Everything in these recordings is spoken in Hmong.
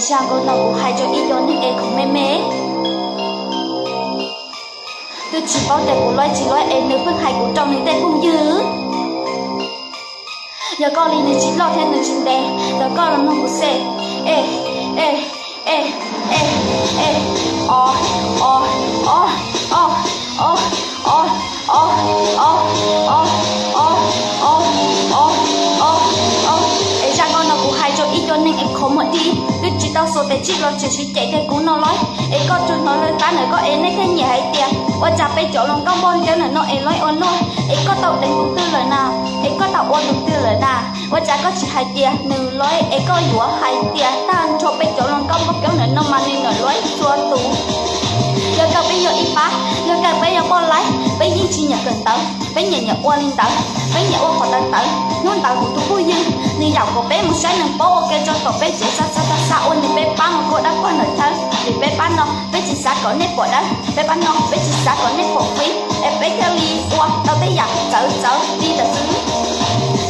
Zaj nkauj no kuv hais rau ib co neeg es khoom me me, twb tsis paub tias kuv loj tsis loj es nws pheej hais kuv rau nws tej phooj ywg. Yog koj li nws tsis loj thiab nws tsis ntev, yog koj los mloog kuv xwb. E, e, e, e, e, o, o, o, o, o, o, o, o, o, o, o, o, o, o. Es zaj nkauj no kuv hais rau ib co neeg es khoom muag dib, twb tsis tau xuas tes tsij los tseem sib cem tiag kuv no loj. Es koj tsuas hnov lawv tab ntawm koj es nej thiaj nyiam hais tias ua cas peb cov hluas nkauj npog ncawb ntawm no es loj ua luaj, es koj tau deev tus twg lawm na, es koj tau ua tus twg lawm na. Ua cas koj tsis hais tias nws loj es koj yuav hais tias tag nrho peb cov hluas nkauj npog coob ntawm no mas nws niam loj txhua tus. Yog kawg peb yog ib pab, yog kawg peb yog poj laib, peb yeej tsis nyiam kawm ntawv, peb nyiam nyiam ua li ntawd, peb nyiam ua qhov ntawd ntawd. Hnub ntawd kuv tus phooj ywg nws yaum kom peb mus saib neeg paub ua ke rau tom peb tsev xa xa xa xa ua nws peb pab mus kua dawb pog ntawm chaw. Vim peb pab no peb tsis xav kom nej pom dawb, peb pab no peb tsis xav kom nej pom fib, es peb thiaj li ua tau tej yam txawv txawv li ntawd xwb.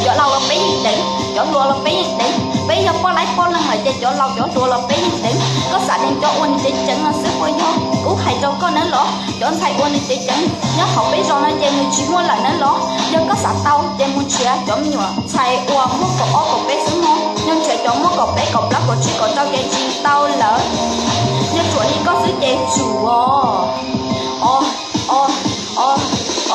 Cov laus los peb yeej deev, cov hluas los peb yeej deev, peb yog poj laib poj leeg lawm ces cov laus cov hluas los peb yeej deev. Koj xav deev cov ua nws tseem ceev no xwb puas yog? Kuv hais rau koj nawb los, cov ntxhais ua nws tseem ceev nyob hauv peb zos no ces nws tsis muaj lawm nawb los. Yog koj xav tau ces mus nrhiav cov me nyuam ntxhais uas muaj kaum ob kaum peb xwb mog, yog nrhiav cov muaj kaum peb kaum plaub kaum tsib kaum rau ces tsis tau lawm. Yog tsuam li koj xwb ces tsum os.